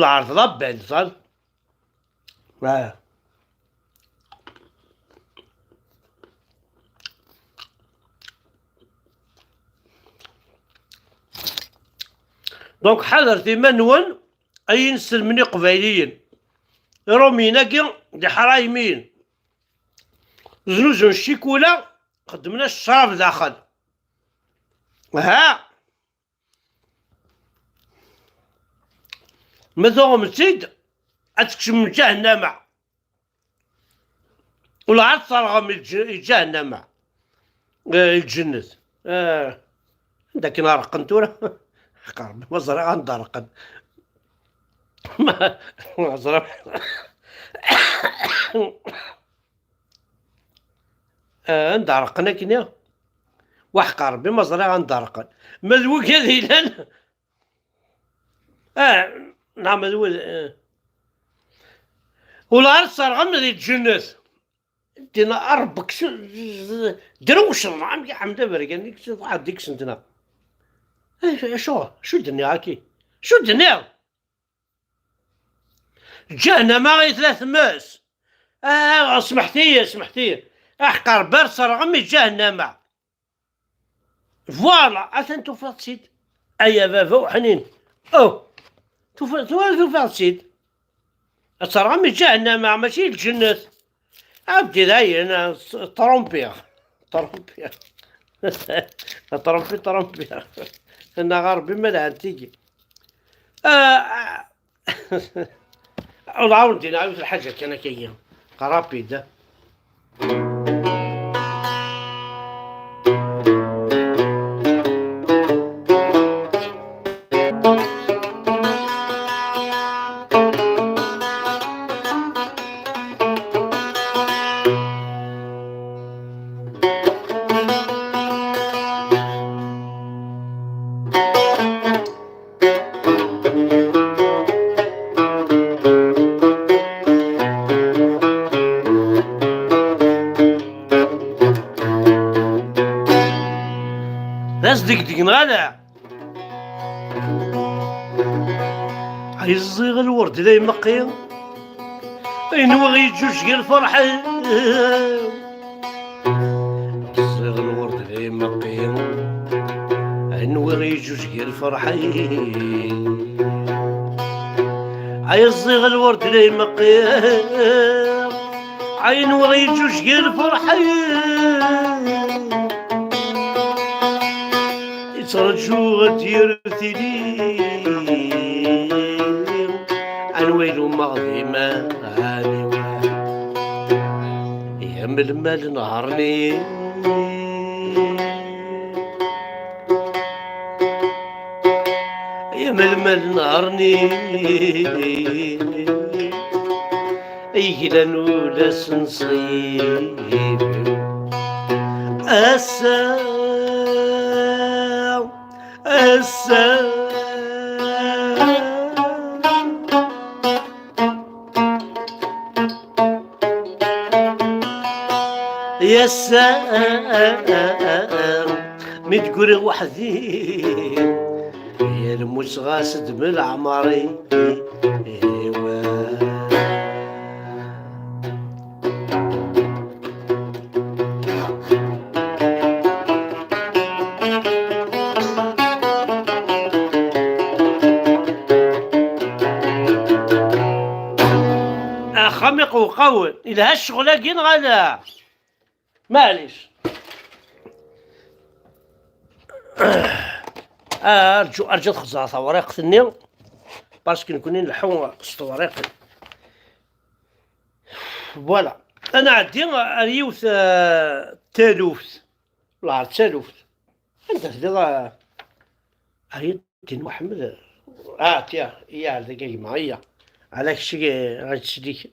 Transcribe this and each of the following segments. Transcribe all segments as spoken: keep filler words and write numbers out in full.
Lɛerḍ d abenẓan. Ah. Donc ḥadret iman-nwen, ay inselmen iqbayliyen. Iṛumyen-agi d iḥraymiyen. Znuzun ccikula, xeddmen-as ccrab daxel. Ha! Ma tuɣem-tt-id, ad tekcem ǧahennama. Ula ad terɣem i lǧ-, i ǧahennama. Eh, i lǧennet. Eh, anda akken reqqen tura? Ḥeqq Rebbi, ma ẓriɣ anda reqqen. Ma, ma ẓriɣ. Eh, anda reqqen akkenni? Wa ḥeqq Rebbi, ma ẓriɣ anda reqqen. Ma d wigad yellan. Ah, neɣ ma d wid, eh. Ula ad terɣem di lǧennet. Dina Rebbi, ksu-, drewcen, amek iḥmed abergan, ksu-, waḥed deg-sen dina. Eh, acu, acu d-nniɣ aki? Acu d-nniɣ? Ǧahennama i tella tmes. Ah, smeḥt-iyi, smeḥt-iyi. Aḥeqq Rebbi ad terɣem i ǧahennama. Voilà, atan tufiḍ-tt-id. Ay a baba uḥnin. Oh! Tufa-, tura tufiḍ-tt-id. Ad terɣem di ǧahennama, mačči d lǧennet. Abdi dayen, trompiɣ. Trompiɣ. Trompi, trompiɣ. Neɣ Ṛebbi ma lɛan tigi. Ah, ah. Ur ɛawen din, ɛawed lḥaǧa kan akka-yi. Rapide. D asdegdeg neɣ ala? Ay ẓẓiɣ lwerd d aymeqqi, ay nwiɣ yeǧǧuǧǧeg lferḥ-iw. Ẓẓiɣ lwerd d aymeqqi, ay nwiɣ yeǧǧuǧǧeg lferḥ-iw. Ay ẓẓiɣ lwerd d aymeqqi, ay nwiɣ yeǧǧuǧǧeg lferḥ-iw. Yettraǧu ad d-yerr tili. Anwa i lummeɣ d iman-iw? Ya melmal nehṛen-iyi, ya melmal nehṛen-iyi. Yeglan ula s nṣib. Ass-a, ass-a. Ass-a, mi d-ggriɣ weḥd-i, yal mmuteɣ-as-d mi leɛmer-iw. Axxam iqewqawen, ilha ccɣel-agi neɣ ala? Maɛlic. Ah, arǧu, arǧu ad xeẓẓeɣ tawriqt-nni, parce que nekkni nleḥḥu s tewriqin. Voilà. Ad nɛeddi ar yiwet, eh, taluft. Wala ar taluft. Anda telliḍ, eh, ar Din Muḥemmed? Ah, tiya, iya, ar dagi a gma, iya. Ala kečč i ɣa yettselliken.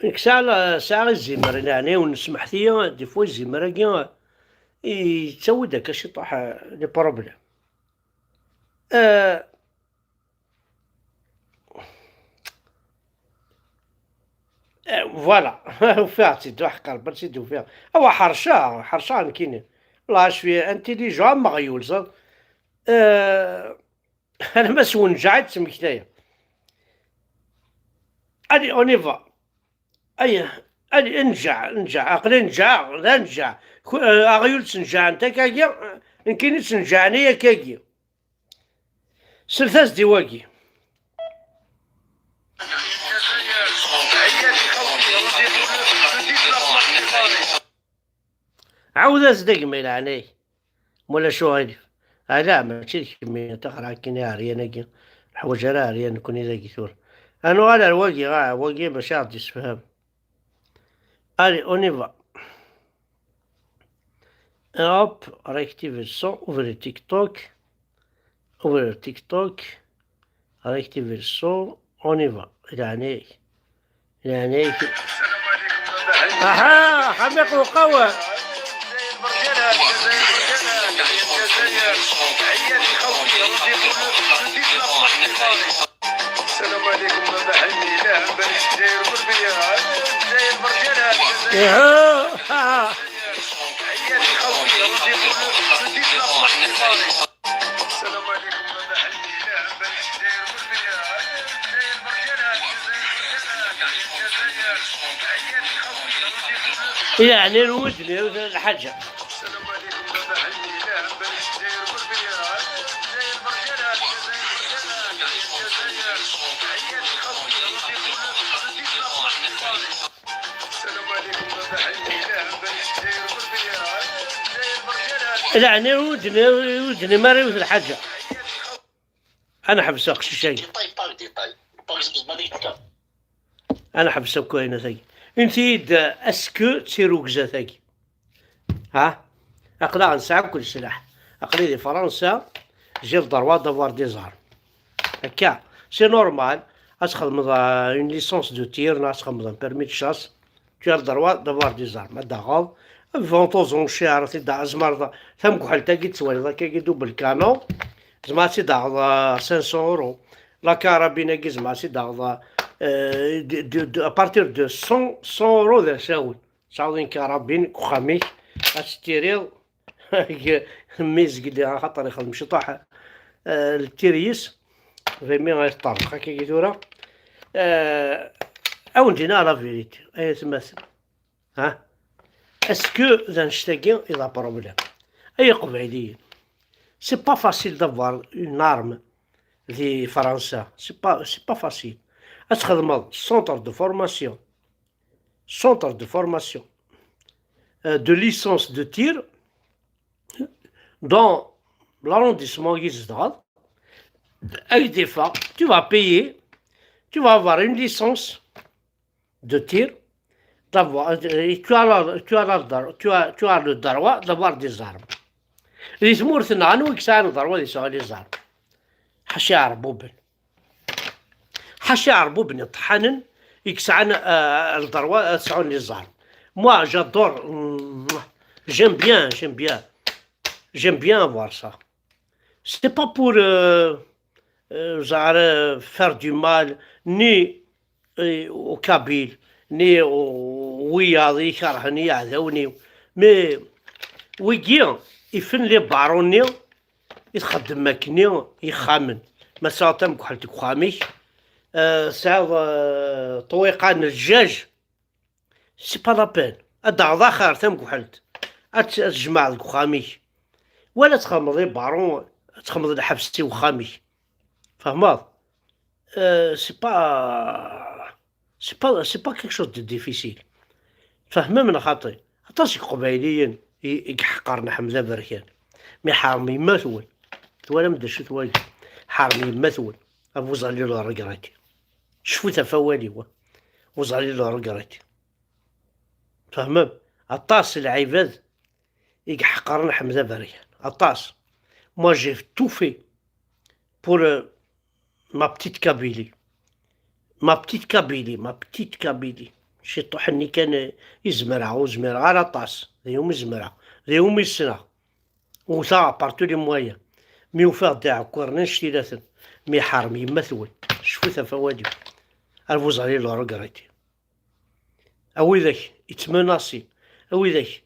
Nekk sɛiɣ, sɛiɣ izimer, leɛnaya-wen, smeḥt-iyi, des fois izimer-agi yettawi-d akka ciṭuḥ, eh, les problèmes. Eh, Eh, voilà. Ufiɣ-tt-id, ur ḥeqqer, bal tt-id ufiɣ. Awa, ḥerceɣ, ḥerceɣ nekkini. Wallah, je suis intelligent am uɣyul, ẓer. Eh, alamma s wenjaɛ i d-ttmektayeɣ. Allez, on y va. Aya, allez, njaɛ, njaɛ. Aql-i njaɛeɣ, d anjaɛ. Ku-, eh, aɣyul ttnjaɛen-t akkagi, nekkini ttnjaɛen-iyi akkagi. Slet-as-d i wagi. Ɛawed-as-d a gma, i leɛnaya-k. Ma ulac uɣilif. Ala, mačči d kemmi, ṭṭixer akin i ɛeryan-agi. Neḥwaǧ ara ɛeryan nekkni dagi tura. Ad nuɣal ar wagi, ah, wagi mačči ad d-issefham. Allez, on y va. Hop, réactiver le son, ouvrir TikTok. Ouvrir TikTok. Réactiver le son, on y va. Leɛnaya-k. Leɛnaya-k. Aha, xamiq uqawa. السلام عليكم بابا حلمي، لا عبالك الجزائر غربية، الجزائر برجالها، الجزائر. إيهو. عيالي خوتي، ردي قولوا، ردي بلا بلاك في باريس. السلام عليكم بابا حلمي، لا عبالك الجزائر غربية، الجزائر برجالها، الجزائر برجالها، الجزائر. عيالي خوتي، ردي قولوا. يعني الود، الحاجة. السلام عليكم بابا حلمي، لا عبالك الجزائر غربية، الجزائر برجالها، الجزائر برجالها. Leɛni ur d-nni, ur d-nnim ara yiwet lḥaǧa. Ad neḥbes aqcic-agi. Ad neḥbes akk ayen tagi. Inti-yi-d, est-ce que d tirugza tagi? Ha? Aql-aɣ nesɛa akk leslaḥ. Aql-i di Fransa, j'ai le droit d'avoir des armes. Akka, c'est normal. Ad txedmeḍ, euh, une licence de tir, neɣ ad txedmeḍ un permis de chasse. Tu as le droit d'avoir des armes. Ad d-taɣeḍ, vente aux enchères, ad tzemreḍ, tamekḥelt-agi tettwaliḍ akkagi double canon, tzemreḍ ad tt-id-taɣeḍ, euh, cinq cents euros. La carabine-agi tzemreḍ ad tt-id-taɣeḍ, euh, de, de, de, à partir de cent, cent euros d asawen. Tesɛuḍ une carabine deg uxxam-ik, ad tt-tiriḍ, mmi zgel, axaṭer ixdem ciṭuḥ, euh, ltir-is, d imi ay teṭṭerḍeq akkagi tura. Euh, ad wen-d-iniɣ la vérité, ay atmaten. Ha? Est-ce que d annect-agi i d aproblème? Ay Iqbayliyen, c'est pas facile d'avoir une arme di Fransa. C'est pas, c'est pas facile. Ad txedmeḍ centre de formation, centre de formation, euh, de licence de tir dans l'arrondissement i tzedɣeḍ. Avec des fois, tu vas payer, tu vas avoir une licence de tir, d'avoir, euh, tu as la, tu as la, tu as, tu as le droit d'avoir des armes. Di tmurt-nneɣ, anwa i yesɛan ḍerwa ad yesɛu les armes? Ḥaca iɛerbuben. Ḥaca iɛerbuben iṭeḥḥanen i yesɛan, euh, le droit ad sɛun les armes. Moi, j'adore, mm, j'aime bien, j'aime bien, j'aime bien avoir ça. C'est pas pour, euh, euh, زعما, faire du mal, ni, euh, aux Kabyles, ni aux, wiyaḍ i ikerhen iɛdawen-iw. Mais wigi ifen les barons-nni i txeddem akkenni ixxamen. Ma tesɛiḍ tamekḥelt deg uxxam-ik, euh, tesɛiḍ, euh, ṭwiqa n lǧaj, c'est pas la peine. Ad d-taɣeḍ axir tamekḥelt, ad tt-, ad tjemɛeḍ deg uxxam-ik, wala ad txedmeḍ les barons, ad txedmeḍ lḥebs i uxxam-ik. Fehmeḍ? Euh, c'est pas, c'est pas, c'est pas quelque chose de difficile. Tfehmem neɣ xaṭi? Aṭas n Iqbayliyen i, i iḥeqqren Ḥmed Aberkan. Mi ḥerm yemma-twen. Twalam d acu-t wagi? Ḥerm yemma-twen. A vous allez le regretter. Cfut ɣef wawal-iw. Vous allez le regretter. Tfehmem? Aṭas n lɛibad i iḥeqqren Ḥmed Aberkan. Aṭas. Moi, j'ai tout fait pour, euh, ma petite Kabylie. Ma petite Kabylie, ma petite Kabylie. Ciṭuḥ-nni kan, euh, i zemreɣ, ur zmireɣ ara aṭas. D yiwumi zemreɣ. D yiwumi ssneɣ. Wteɣ à partir les moyens. Mi ufiɣ-d iɛekkuren annect-ilaten. Mi ḥerm yemma-twen. Cfut ɣef wawal-iw. Ar vous allez le regretter. A widak yettmenasin, a widak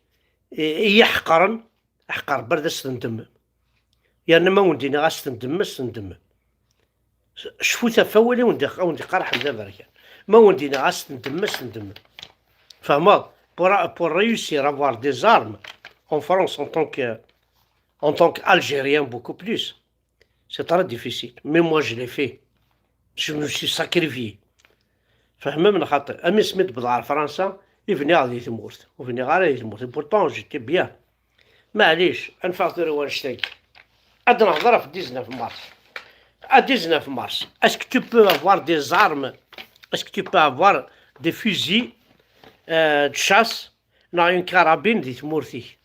i, i yi-ḥeqqren, ḥeqqer Rebbi ad as-tendemem. Yerna ma wen-d-iniɣ ad as-tendemem, ad as-tendemem. Cfut ɣef wawal i wen-d-, a wen-d-iqqar Ḥmed Aberkan. Ma wen-d-iniɣ ad as-tendemem, ad as-tendemem. Fehmeḍ? Pour, pour réussir à avoir des armes en France en tant que, en tant qu'Algérien beaucoup plus, c'est très difficile. Mais moi, je l'ai fait. Je me suis sacrifié. Fehmem neɣ xaṭi? Ami asmi d-wwḍeɣ ɣer Fransa, i bniɣ di tmurt. Ur bniɣ ara di tmurt. Et pourtant, j'étais bien. Maɛlic, ad neffeɣ tura i wannect-agi. Ad nehḍer ɣef dix-neuf mars. À dix-neuf mars, est-ce que tu peux avoir des armes? Est-ce que tu peux avoir des fusils, euh, de chasse, neɣ une carabine di tmurt-ik?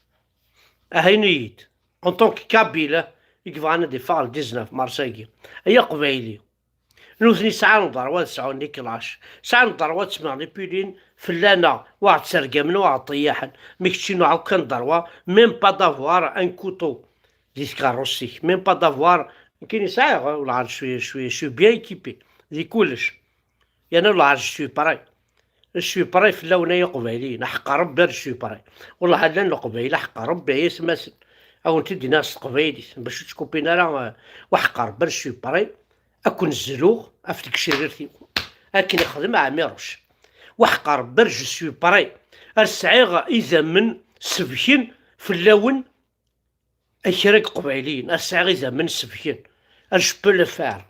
Aha, ini-yi-d. En tant que Kabyle, i yebɣan ad iffeɣ le dix-neuf mars-agi. Ay Aqbayli. Nutni sɛan ddrew ad sɛun les clashs. Sɛan ddrew ad s-manipulin fell-aneɣ, u aɣ-d-sergamen, u aɣ-d-ṭeyyaḥen. Mi keččini ur ɛad kan ddrew, même pas d'avoir un couteau di tkeṛṛust-ik. Même pas d'avoir, nekkini sɛiɣ, eh, welɛad je suis, je suis, je suis bien équipé. Di kullec. Yerna welɛad je suis prêt. Je suis prêt fell-awen ay Iqbayliyen. Aḥeqq Rebbi ar je suis prêt. Wellah llan Leqbayel, aḥeqq Rebbi ay atmaten. A wen-t-id-iniɣ s teqbaylit, bac ur ttkupin ara, eh, u aḥeqq Rebbi ar je suis prêt. Ad ken-zluɣ ɣef tgecrirt-iw. Akken ixdem Ɛmiruc. U aḥeqq Rebbi ar je suis prêt. Ar sɛiɣ idammen sebken fell-awen. A kra n Iqbayliyen, ar sɛiɣ idammen sebken. Ar je peux le faire.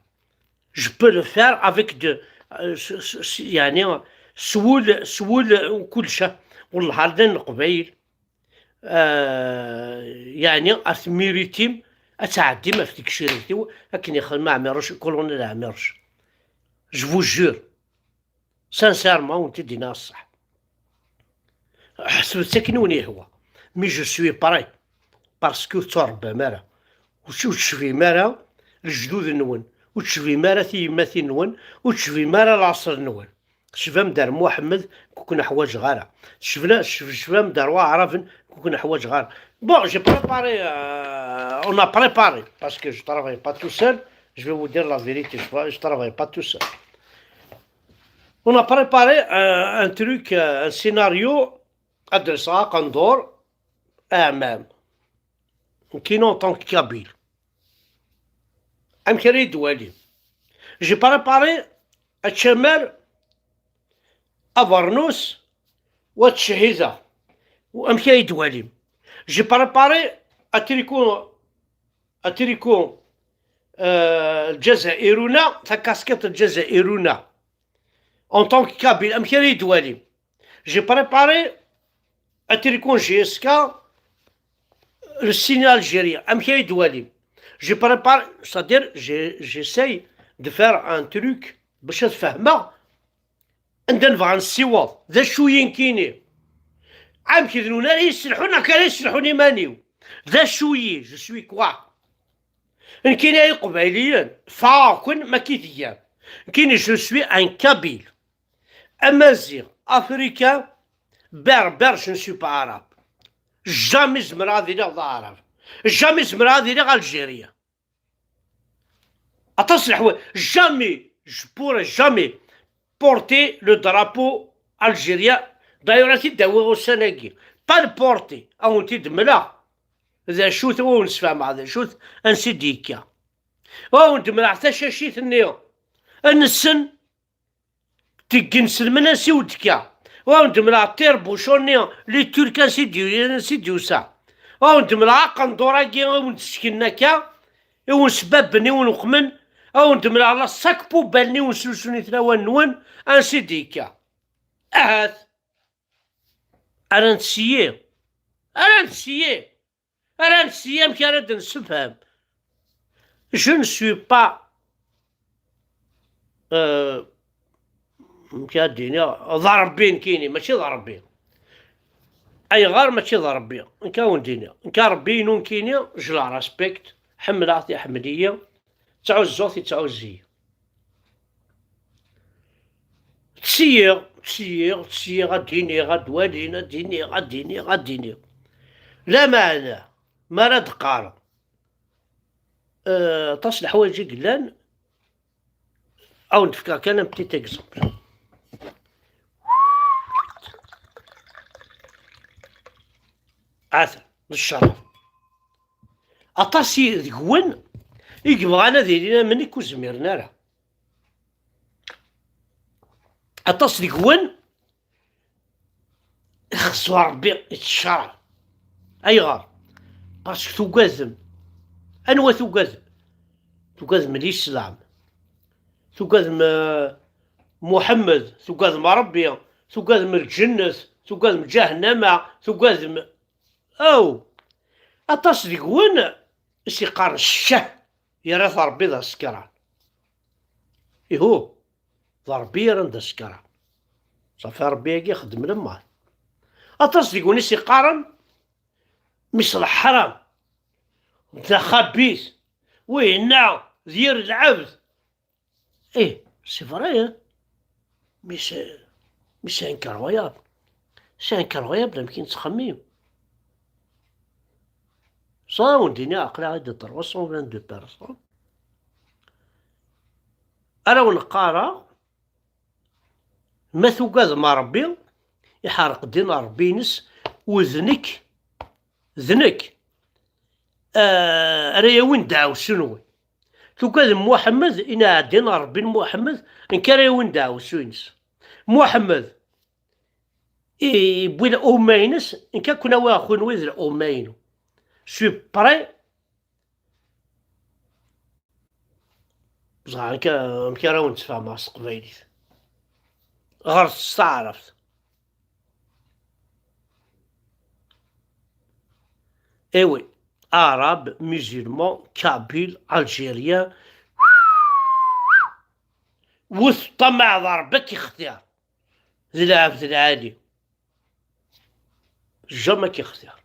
Je peux le faire avec de, euh, s-, s-, s-, yeɛni, s wul, s wul, euh, kullec. Wellah, llan Leqbayel. euh, yeɛni ar temmiritim ad tɛeddim ɣef tgecrirt-iw akken yexdem Ɛmiruc, colonel Ɛmiruc. Je vous jure. Sincèrement, ur tent-id-yenna ṣṣeḥ. Ḥesbet akken i wen-yehwa. Mais je suis prêt. Parce que ur tettwaṛebbam ara. Ur tt-, ur tecbim ara lejdud-nwen. Ur tecbim ara tiyemmatin-nwen. Ur tecbim ara laṣel-nwen. Tecbam-d ar Muḥemmed, ur ken-ḥwaǧeɣ ara. Tecbla-, tecb-, tecbam-d ar Waɛraben, ur ken-ḥwaǧeɣ ara. Bon, j'ai préparé, euh, on a préparé, parce que je travaille pas tout seul, je vais vous dire la vérité, je, je travaille pas tout seul. On a préparé un, un truc, euh, un scénario, ad d-lseɣ aqendur, aɛmam. Nekkini en tant que Kabyle. Amek ara yi-d-twalim? J'ai préparé à Tchamar, à Barnous, ou à Tchehida. Ou amek ara yi-d-twalim? J'ai préparé à Tricot, à Tricot, euh, Jazairuna, ta casquette Jazairuna. En tant que Kabyle, amek ara yi-d-twalim? J'ai préparé à Tricot J S K, le signe algérien. Amek ara yi-d-twalim? J'ai préparé, c'est-à-dire, j'ai, j'essaye de faire un truc, bac ad fehmeɣ anda nebɣa nessiweḍ. D acu-yi nekkini? Amek d nuna ara yesselḥun, amek ara yesselḥun iman-iw? D acu-yi? Je suis quoi? Nekkini ay Iqbayliyen, ffɣeɣ-ken ma ki tgam. Nekkini, je suis un Kabyle. Amaziɣ, Africain, Berbère, je ne suis pas arabe. Jamais zemreɣ ad iliɣ d Aɛrab. Jamais zemreɣ ad iliɣ Algérien. Aṭas n leḥwayeǧ. Jamais, je pourrais jamais porter le drapeau algérien. D'ailleurs, ad t-id-awiɣ ussan-agi. Pas le porter, ad wen-t-id-mleɣ. D acu-t, ad wen-sfehmeɣ d acu-t, ansi d-yekka. Ad wen-d-mleɣ tacacit-nni. Ad nessen Teggen s lmenasi udekka. Ur awen-d-mleɣ tirbucun-nni, les Turcs, ansi d-, ansi d-yusa. Ur awen-d-mleɣ aqendur-agi i wen-d-sken akka, i wen-sbabben, i wen-uqmen. Ur awen-d-mleɣ la sac poubelle-nni i wen-slusun i tlawa-nwen, ansi d-yekka. Ahat. Ara nsiyi. Ara nsiyi. Ara nsiyi amek ara d-nessefhem. Je ne suis pas, euh, amek ara d-iniɣ, d Ṛebbi nekkini, mačči d Ṛebbi. Ayɣer mačči d Ṛebbi? Nekk ad wen-d-iniɣ. Nekk Ṛebbi-inu nekkini, je le respecte, ḥemmleɣ-t, iḥemmel-iyi, ttɛuzzuɣ-t, yettɛuzzu-yi. Ttṣeyyiɣ, ttṣeyyiɣ, ttṣeyyiɣ, ad d-iniɣ, ad d-walin, ad d-iniɣ, ad d-iniɣ, ad d-iniɣ. Lameɛna, mi ara d-qqareɣ, euh, aṭas n leḥwayeǧ i yellan, ad wen-d-fkeɣ kan un petit exemple. Atan, d ccerṭ. Aṭas i, deg-wen i yebɣan ad ilin am nekk ur zmiren ara. Aṭas deg-wen ixeṣṣu Ṛebbi yettecceṛ. Ayɣer? Parce que tugadem. Anwa tugadem? Tugadem Lislam. Tugadem, eh, Muḥemmed. Tugadem Ṛebbi. Tugadem lǧennet. Tugadem ǧahennama. Tugadem Aw! Aṭas deg-wen i s-yeqqaren ccah, yerra-t Ṛebbi d asekran. Ihu, d Ṛebbi yerran d asekran. Ṣafi Ṛebbi-agi ixeddem lemmer. Aṭas deg-wen i s-yeqqaren mmi-s leḥram, d axabit, winna d yir lɛebd. Eh, c'est vrai, hein. Mais c'est, mais c'est incroyable. C'est incroyable amek i nettxemmim. Ça, on dit, aql-aɣ-id trois cent vingt-deux personnes. Ara wen-qqareɣ, ma tugadem Ṛebbi, iḥerq ddin Ṛebbi-ines, u d nekk, d nekk, ah, ara yawin ddeɛwessu-nwen. Tugadem Muḥemmed, ineɛdin Ṛebbi n Muḥemmed, nekk ara yawin ddeɛwessu-ines. Muḥemmed, i, yewwi lɛumma-ines, nekk ad ken-awiɣ kunwi d lɛumma-inu. Je suis prêt. Ẓer amek, amek ara wen-ttfehmeɣ s teqbaylit. Ɣret s taɛrabt. Eh oui, arabe, musulman, kabyle, algérien. Wet ṭṭamaɛ d Ṛebbi ad k-ixtir. D lɛebd lɛali. Jamais ad k-ixtir.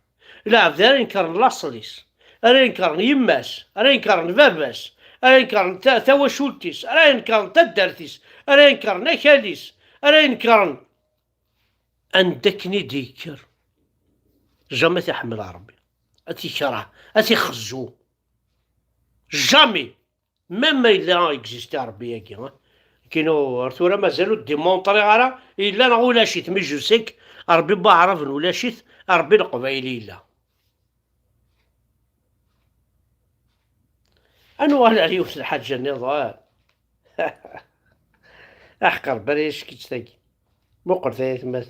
Lɛebd ara inkren laṣel-is, ara inkren yemma-s, ara inkren baba-s, ara inkren ta-, tawacult-is, ara inkren taddart-is, ara inkren akal-is, ara inkren anda akken i d-yekker. Jamais ad t-iḥemmel Ṛebbi. Ad t-ikreh, ad t-ixezzu. Jamais. Même ma yella existi Ṛebbi-agi, hein. Kino, ar tura mazal ur d-démontriɣ ara yella neɣ ulac-it, mais je sais que Ṛebbi n Waɛraben ulac-it, Ṛebbi n Leqbayel yella. Ad nuɣal ar yiwet n lḥaǧa nniḍen. Aḥeqq Ṛebbi ara yeckitt tagi. Muqel tayetmat.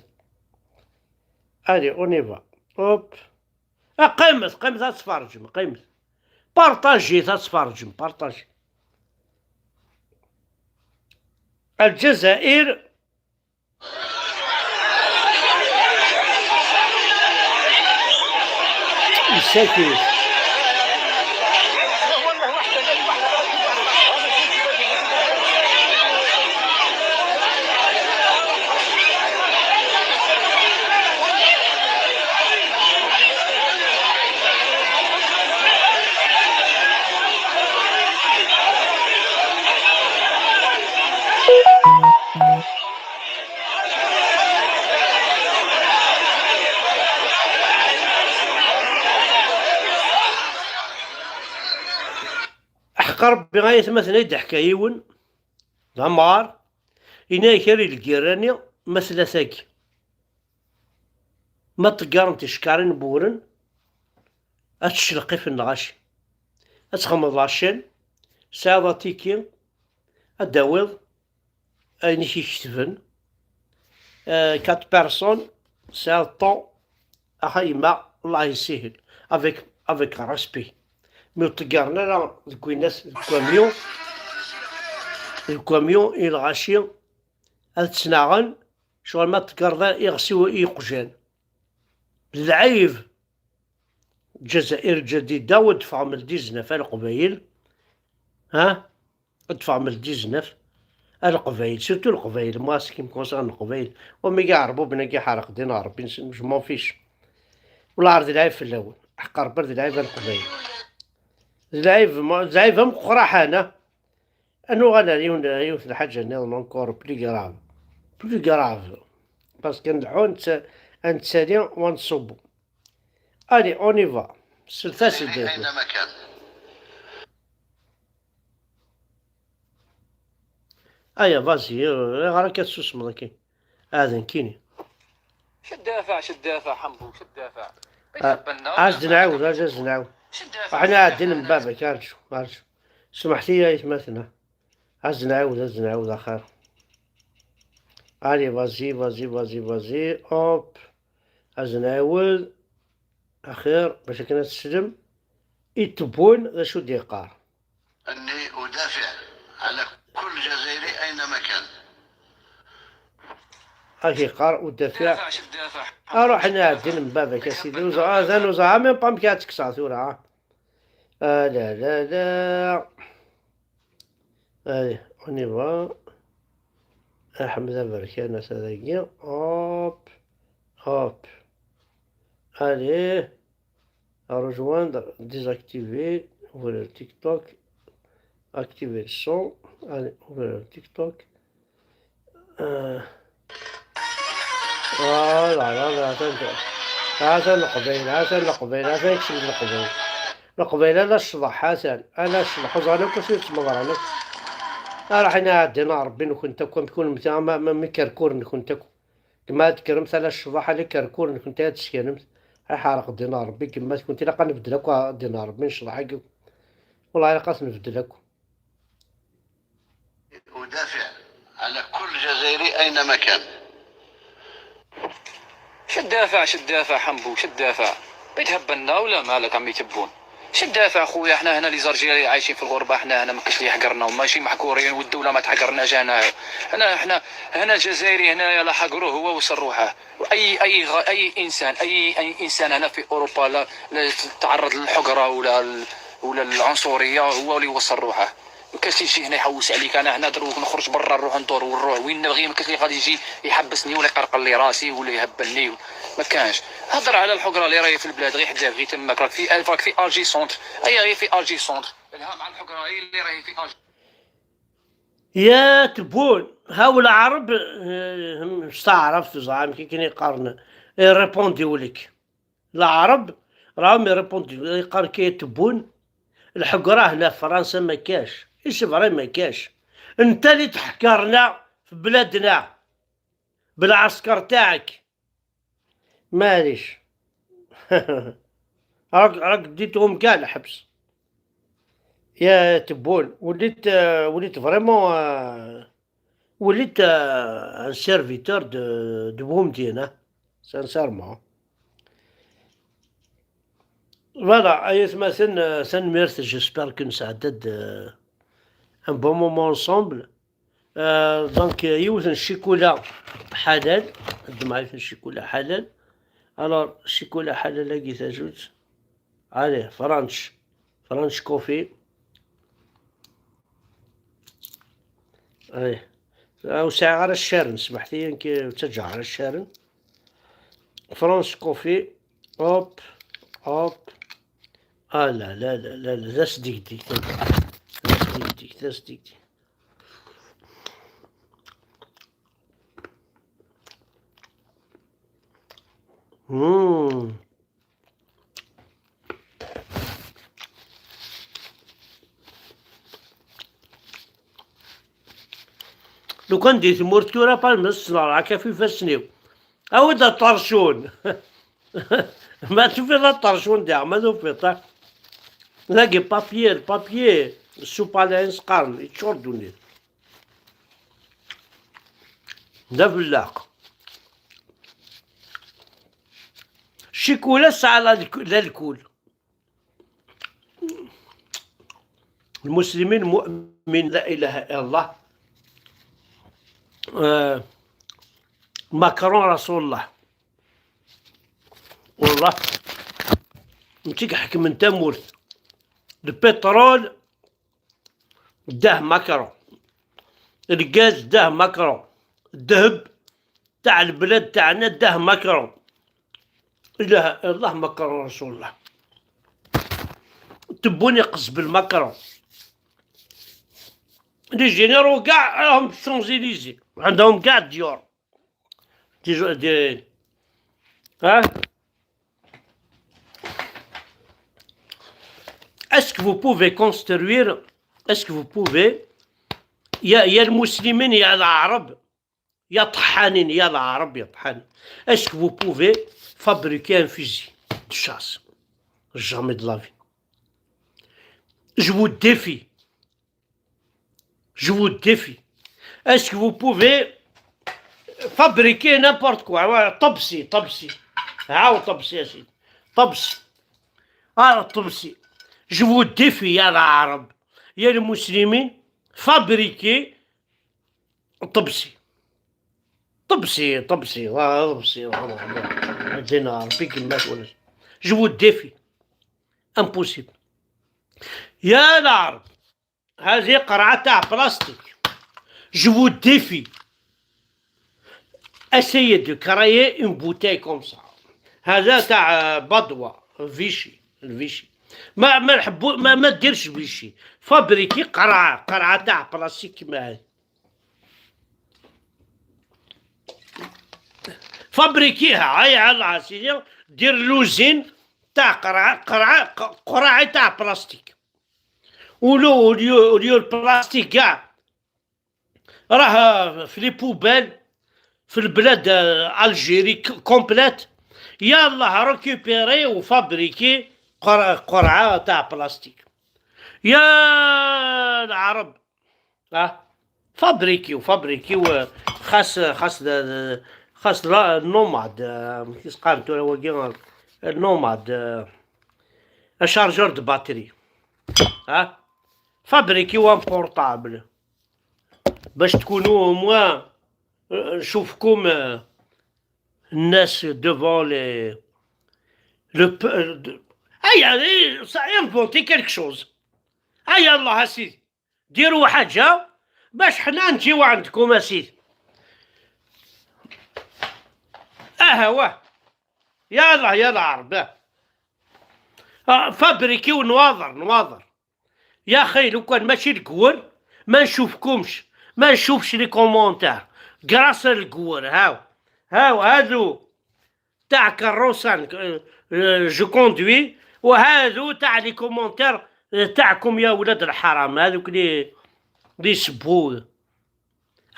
Allez, on y va. Hop. Ah, qqimet, qqimet ad tferǧem, qqimet. Partajit ad tferǧem, partajit. Lezzayer. Msakit. Aḥeqq Ṛebbi ay atmaten ay d-iḥka yiwen d amɣar, yenna-ak ar i lgirra-nni ma tella tagi. Ma ṭeggaren ticekkarin n wuren, ad tecleq ifen lɣaci. Ad txedmeḍ la chaîne, tesɛiḍ atiki, ad d-tawiḍ ayen i k-iketben. Euh, quatre personnes, tesɛiḍ temps, ax a yemma, Allah yessihel, avec, avec respect. Mi ur ṭeggaren ara deg winnas, deg wamyu, deg wamyu i lɣaci, ad ttnaɣen, ccɣel ma tgerḍ iɣes i iqjan. D lɛib. Lezzayer Ǧadida, ad d-teffɣem le dix-neuf a Leqbayel. Ha? Ad d-teffɣem le dix-neuf a Leqbayel, surtout Leqbayel, moi, ce qui me concerne Leqbayel. Wa mi Iɛerbuben-agi ḥerq din Ṛebbi, je m'en fiche. Wellah ar d lɛib fell-awen. Ḥeqq Ṛebbi ar d lɛib a Leqbayel. D lɛib, d lɛib ameqqraḥ, ha? Ad nuɣal ar yiwen, yiwet n lḥaǧa nniḍen encore plus grave. Plus grave. Parce que nleḥḥu, nett-, ad nettali wa nṣubbu. Allez, on y va. Slet-as-d. Aya, vas-y, euh, ayɣer akka tessusmeḍ akken? Ah, d nekkini. Ceddafa, ceddafa, ḥembu, ceddafa. Ah, ad as-d-nɛawed, ad as-d-nɛawed. Ceddafa, aḥna ceddafa, ɛeddi n baba-k, arǧu, arǧu. Smeḥt-iyi aytmaten-a. Ad as-d-nɛawed, ad as-d-nɛawed axir. Allez, vas-y, vas-y, vas-y, vas-y, hop. Ad as-d-nɛawed axir, bac akken ad teslem i tewwun d acu d-yeqqar. أني أدافع على كل جزائري أينما كان. Ad yeqqar udafiɛ. Aruḥ ad nɛeddi n baba-k a sidi. Ur ẓ-, atan ur ẓriɣ même pas amek ad tt-kkseɣ tura, ha. Ah, la, la, la. Allez, on y va. Aḥmed Aberkan ata dagi. Hop, hop. Allez. Rejoindre, désactiver, ouvrir le TikTok, activer le son, allez, ouvrir le TikTok. Euh. Oh là là là, atan, atan Leqbayel, atan Leqbayel, atan ksem Leqbayel. Leqbayel, ala ccḍeḥ, atan, ala ccḍeḥ, ur ẓran akk acu yettmeḍran akk. Ara ḥin ɛeddin Ṛebbi-nkent akk, am kunmti, am, am, am ikerkuren-nkent akk. Gma ad tekkremt ala ccḍeḥ, ala ikerkuren-nkent ad teskremt. Ay ḥerq ddin n Ṛebbi, gma-tkent, ilaq ad nbeddel akk ddin n Ṛebbi, n ccḍeḥ-agi. Wellah ilaq ad t-nbeddel akk. أدافع على كل جزائري أينما كان. شدافع، شدافع، حنبو، شدافع. بتهبلنا ولا مالك عم يتبون؟ شدافع خويا، احنا هنا لي زالجيري عايشين في الغربة، احنا هنا ما كاش اللي يحقرنا، وماشي محقورين، والدولة ما تحقرناش. انا هنا، احنا هنا جزائري، هنا يلا حقروه هو وصل روحه. اي اي غ... اي انسان، اي اي انسان هنا في اوروبا لا، لا تعرض للحقرة ولا ال... ولا العنصرية، هو اللي يوصل روحه. ما كاش يجي هنا يحوس عليك. انا هنا دروك نخرج برا، نروح ندور ونروح وين نبغي، ما كاش اللي غادي يجي يحبسني ولا يقرقل لي راسي ولا يهبلني. ما كانش. هضر على الحقرة اللي راهي في البلاد، غير حداك، غير تماك، راك في، راك في الجي سونتر. اي، غير في الجي سونتر. الها مع الحقرة، هي اللي راهي في الجي. يا تبون، هاو العرب، آه، مستعرف زعما كي كان يقارن، يريبونديو لك. العرب راهم يريبونديو، يقارن كي تبون. الحقرة هنا في فرنسا ما كاش، ايش فري ما كاش. انت اللي تحكرنا في بلادنا بالعسكر تاعك. معليش. راك، راك ديتهم كاع الحبس. يا تبون، وليت، آه، وليت فريمون، آه، وليت، آه، ان سيرفيتور دو، دو بومدين، آه، سانسيرمون. فوالا، ايتماثل، آه، تنميرت، جيسبر كو نسعدد، آه، ان بون مومون انصومبل. آه، دونك، آه، يوث الشيكولا حلال، الجمعة يوث الشيكولا حلال. الوغ، الشيكولا حلال هاكي تاجوت. عليه، فرنش، فرنش كوفي. ايه. او ساعة على الشارن، سمحتي، يمكن تجع على الشارن. فرنش كوفي. اوب، اوب. اه، لا، لا، لا، لا، لا، ذا صديق ديك، ذا صديق ديك، ذا صديق ديك. مم. لو كان دي ثمورت كورة بالمس، لا، راك في فاسنيو. أود الطرشون. ما تفيض الطرشون ديالها، ما تفيض. لاقي بابيي، البابيي، السوبالين سقارن، يتشور دوني. دا فلاق. شيكولا ساعة لا الك-، لا الكول. المسلمين مؤمن لا إله إلا الله. آه، ماكرون رسول الله. والله. نتيك حكم انت مورث. البترول داه ماكرون، الغاز داه ماكرون، الذهب تاع البلاد تاعنا داه ماكرون. إله إلا الله، ماكرون رسول الله. تبوني قزبل ماكرون. لي جينيرو كاع راهم في الشانزيليزي، عندهم كاع الديور. دي جو-، دي، ها؟ Est-ce que vous pouvez construire, est-ce que vous pouvez, يا، يا المسلمين، يا العرب، يا طحانين، يا العرب، يا طحانين، est-ce que vous pouvez fabriquer un fusil de chasse ? Jamais de la vie. Je vous défie. Je vous défie. Est-ce que vous pouvez fabriquer n'importe quoi ? Ouais, طبسي، طبسي. هاو طبسي يا سيدي. طبسي. آه، طبسي. Je vous défie يا العرب، يا المسلمين، fabriquer طبسي. طبسي، طبسي، آه، طبسي، آه، آه، آه. دينا ربي كما تقول. Je vous défie. Impossible. يا العرب، هذه قرعة تاع بلاستيك. Je vous défie. Essayez de créer une bouteille comme ça. هذا تاع، آه، بادوا، فيشي، الفيشي. ما، ما نحبو، ما، ما ديرش فيشي. Fabriquer قرعة، قرعة تاع بلاستيك كيما هذه. Fabriquer ها، هاي على سيدي، دير l'usine تاع قرعة، قرعة، ق-، قرعة تاع بلاستيك. ولو، وليو، وليو البلاستيك كاع راه في les poubelles في البلاد، آه، Algérie ك-، complète. يلا récupérer و fabriquer قر-، قرعة تاع بلاستيك. يا العرب، اه، fabriquer و fabriquer و خاص، خاص د-، د-، خاص لا، nomade، آه، كيس قالت ولا واقي nomade، آه، Un chargeur de batterie. ها؟ Fabriquez-vous un portable. باش تكونوا au moins، آه، نشوفكم، آه، الناس devant les، le pe-، آه، هيا، إيه، ça، inventez quelque chose. هيا الله يا سيدي. ديروا حاجة باش حنا نجيو عندكم يا سيدي. اها، واه. يلا، يلا عرب، آه. آه، fabriquez-vous نواظر، نواظر. يا خي، لو كان ماشي الكور، ما نشوفكمش، ما نشوفش les commentaires. Grâce للكور، هاو، هاو، هادو تاع كروسان، آه، آه، je conduis، وهادو تاع les commentaires، آه، تاعكم يا ولاد الحرام، هذوك les، les سبوه.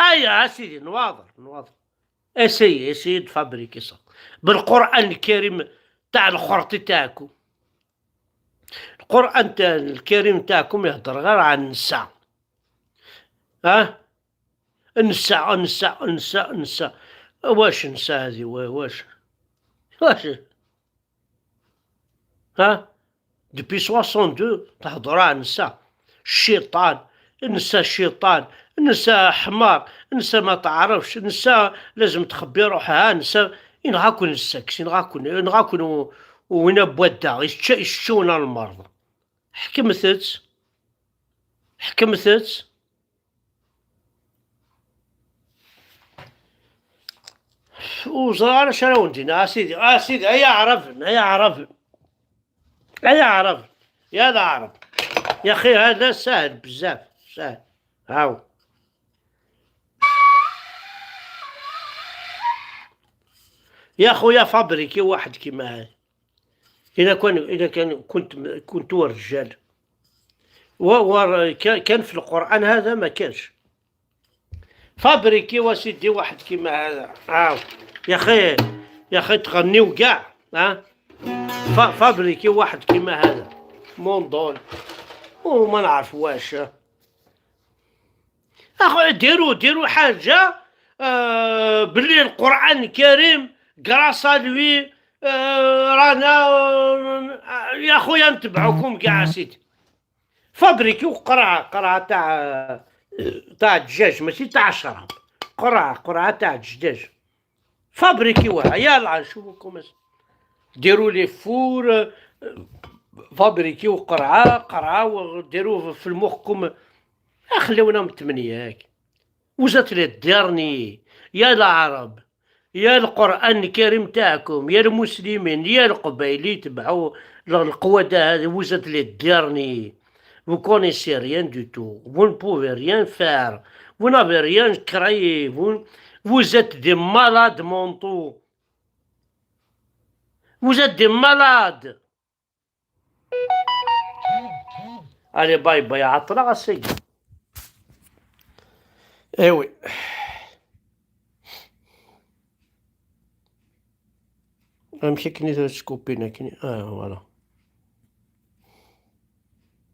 ايا سيدي، نواظر، نواظر. Essayez، essayez de fabriquer ça. بالقرآن الكريم تاع الخرطي تاعكم. القرآن تاع الكريم تاعكم يهضر غير عن النساء. ها؟ النساء، النساء، النساء، النساء. واش النساء هذه؟ وا-، واش؟ واش؟ ها؟ Depuis soixante-deux تهضر على النساء. الشيطان، النساء الشيطان، النساء حمار، النساء ما تعرفش، النساء لازم تخبي روحها، النساء ينغاكن السكس، ينغاكن، ينغاكن و-، وين بودا، يشتش-، يشتونا المرض. حكمتت، حكمتت. وزرار شراو ندينا، اسيدي، اسيدي، يا عرب، يا عرب، يا عرب، يا العرب. يا اخي، هذا سهل بزاف، سهل. هاو. يا خويا، fabriquez واحد كيما هذا. اذا كان، اذا كان كنت، كنت رجال، و-، و-، كا-، كان في القرآن هذا ما كانش. Fabriquez واسيدي واحد كيما هذا. هاو. يا خي، يا خي، تغنيو كاع، ها؟ Fa-، fabriquez واحد كيما هذا. موندول. وما نعرف واش. اخويا، ديروا، ديروا حاجة، آه، باللي القرآن الكريم grâce à lui، آه، رانا، آه، يا خويا، نتبعوكم كاع سيدي. Fabriquez قرعة، قرعة تاع، تاع الدجاج، ماشي تاع الشراب. قرعة، قرعة تاع الدجاج. Fabriquez وها، يلا نشوفوكم. ديروا les fours، آه، fabriquez قرعة، قرعة، وديروه في مخكم. خليونا متمنياك. Vous êtes les derniers. يا العرب، يا القرآن الكريم تاعكم، يا المسلمين، يا القبايلي تبعوا القوادة هذه. Vous êtes les derniers. Vous connaissez rien du tout. Vous ne pouvez rien faire. Vous n'avez rien créé. Vous, vous êtes des malades mentaux. Vous êtes des malades. Allez, باي باي، عطلة غسيقي. ايوي. امشي كني تسكوبينا كني. اه، voilà.